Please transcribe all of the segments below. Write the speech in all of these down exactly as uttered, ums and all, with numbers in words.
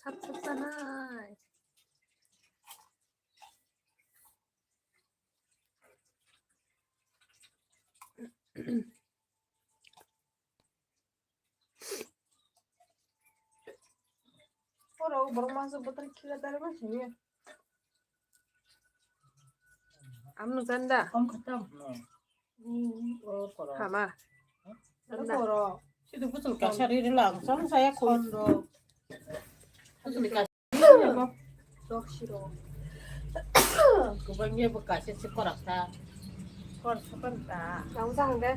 Sak sak sanai. Oro borok masa bwtwr khiya dare ma sini. Amno janda. Kom khatam. Hama. Janda. Oro. Sidu butul kasari rilang. Sam saya kondo. Butul kasari. Dok siro. Kubang ye buka sisi korak ta. Korak ta. Kamu sahang deh.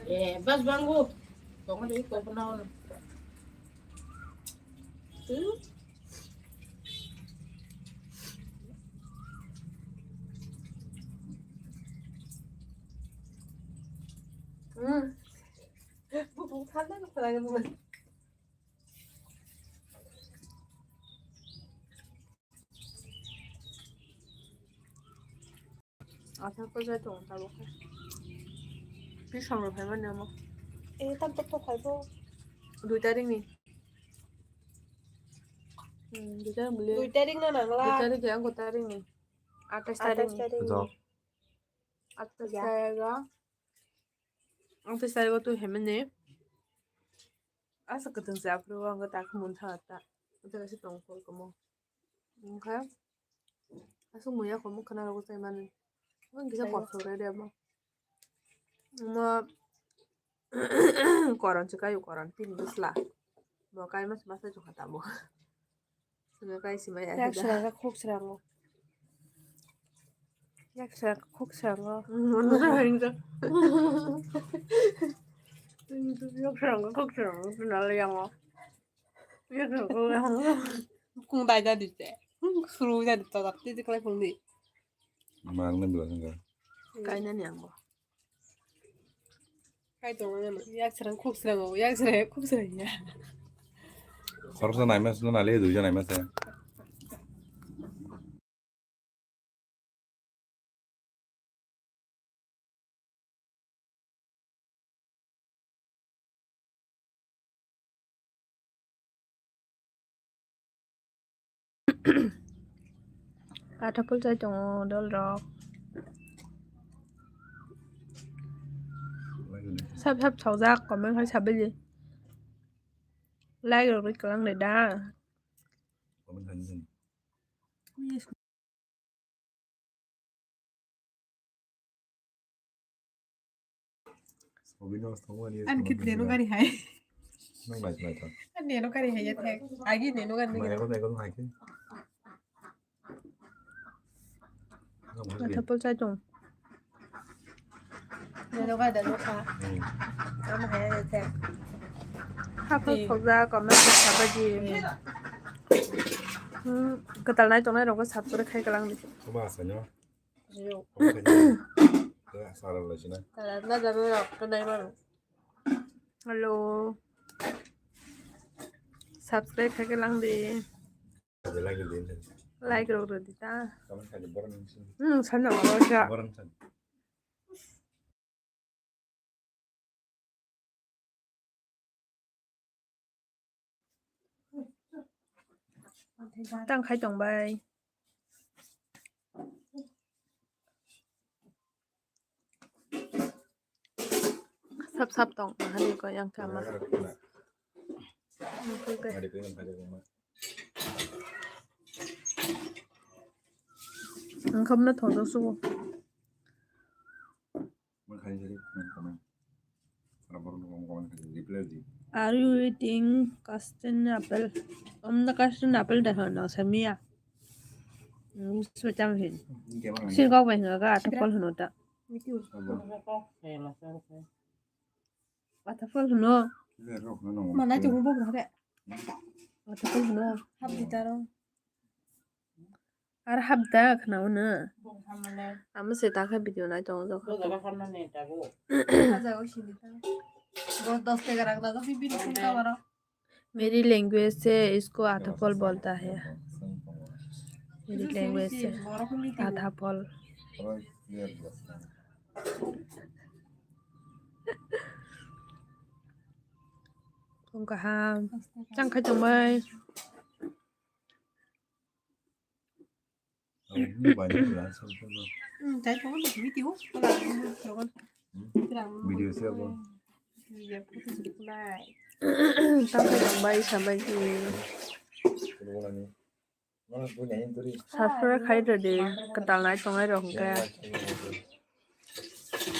Eh, bas banggu. Kamu di kau kenal. Hmm. Hmm. Bukan kan lagi bukan. Asal ko jai tongo tabuk khe. Bisong rok phaimani omo. Eh, tam tok tok phaibo. Dui tarik ni. Hmm, dui tarik bwle. Dui tarik na nangla. Dui tarik ya, angko tarik ni. Atais tarik ni. Atais tarik ni. Jok. Atais tarik o. Atais tarik o twi phaimani. Asa kwthwng se aphuru o ang tak mun tha ta. Asa kaisa tong kol komo. Wngkha aswk muya komo khwna rogo chai mani. Wng kisa kothok rai de abo. Omo koron se kaio koron pini bwsla. Bo kai mas mas chukha tamo. Swngo kai sima ya. Yak srang kha khuk srango. Yak srang kha khuk srango. Yak srang kha khuk srango. Tunal yango. Yak srang kha khuk srango. Kung dai jadi te. Suru jadi to tapi di klai kung di. Mang ne bela sengka. Kai nani ang bo. Kai tongo nang yak srang khuk srango, yak srang khuk srang ya. Khoroksa naima sino nali duijon naima se. Kathapul chai tongo dol rok. Sab sab saujak comment khai sabili. Like rok ri kalang de da. Ani khe neno gari hai. Nang nai nai ta. Ani neno gari hai ya thek. Agi neno gari hai. Nai ko nai ko hai khe. Thapul chai tong. Neno gari da nokha. Amo hai ya thek. Hapal khokja comment khe sabaji. Hmm, kwtal nai tongnai rokbo subscribe khai kalang di. Kuma asanya. Hello. Subscribe khai lang di. Like rok rw di ta. Hmm, sana oro sa. Tang khai tong bai. Sap sap tong, hari ko yang kama. Ang kam na thong su. Are you eating custom apple? Om na custom apple da hon na samia. Musu cham hin. Sir kok bai hinga ga ta pol hano ta. Ata pol hano. Mana tu bo bra. Ata pol hano. Hap di taro. Ar hap da khna uno. Amo se ta khe video nai tongo jok. Dos dos tega rang da dos bini phone cover. मेरी लैंग्वेज से इसको आथाफल बोलता है। मेरी लैंग्वेज से आथाफल। Tong kaham. Chang khai tongbai. Hmm, tai tongo ni video. Video se abo. Video photo se kulai. Tamo tong bai sabai ki. Subscribe khai rwdi, kwtal nai tongnai rok hwnkhe.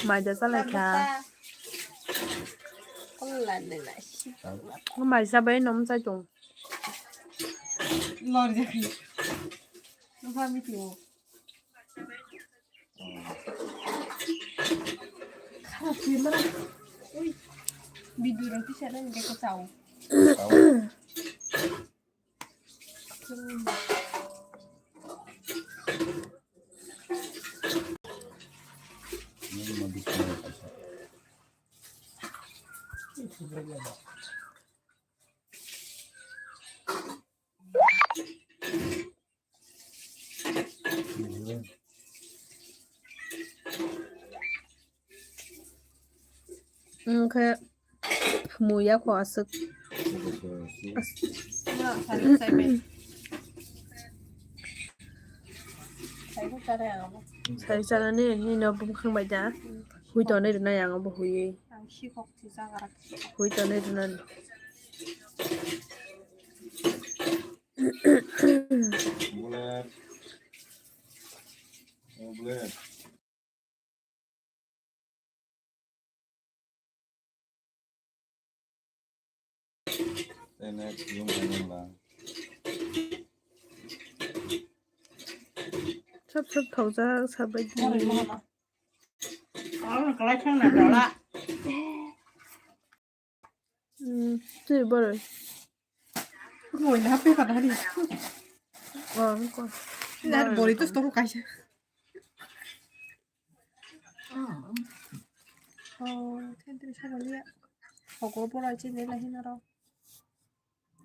Maida chalai kha. Maisa bai nom chai tong. Video rok tisa nang hwnkhe kwchao. Wngkhe mui yakho aswk. Sai chanani nini no bumkhang bai da. Hui tonwi rwnai ang obo huiwi. Hui tonwi rwnani. Bullet. Oh, bullet. Tei next yung yung lang. Sab sab thokjak sabai di. Ang kalai thang na dala. Hmm, twi boroi. Moi na pe pada hari. Oh, ko. Dar bori tu storu kaisa. Oh, tentri sa bali ya. Hogo borai chini lahi naro.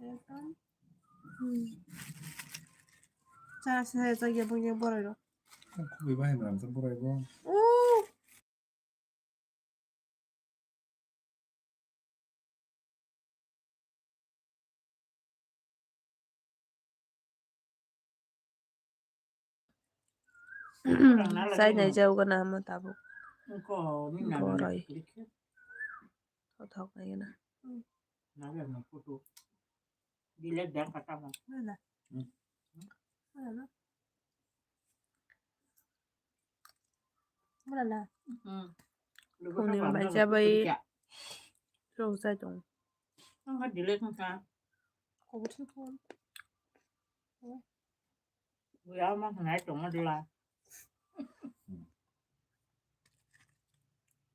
Ekdom. Hmm. Cha se cha ya bung ya borai ro. Khubui bahai ram sa borai bo. Oh. Sai nai jau gana mo tabuk. Goroi. Thothok nai gana. Delete dang kata mo. Mana? Hmm. Mana? Mana na? Hmm. Phone ni bai cha bai. Rok chai tong. Ang ha delete kha. Ko bu thun phone. Buya ma khnai tongma dula.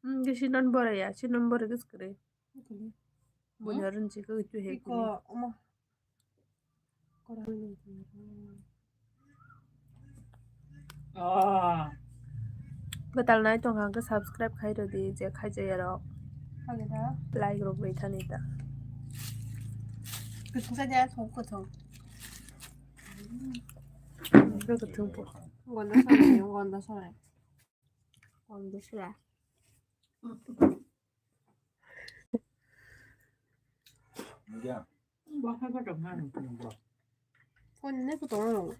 Hmm, ke sinon bore ya, sinon bore ke sekere. Bunya rin chiko itu he. Iko omo. Oh. Kwtal nai tong hang ke subscribe khai rodi je khai jaya rok. Like rok bai thani ta. Kuthung sa jaya thong kuthung. Bro, kuthung po. Gonda sore, gonda sore. Gonda sore. Phone ni kuthung.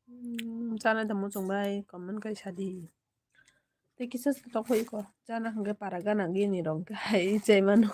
Hmm, chana tamo chwng bai comment kai sadi. Tei kisa sa tok hoi ko chana hwnkhe para gana gini rok hwnkhe hai chai mano.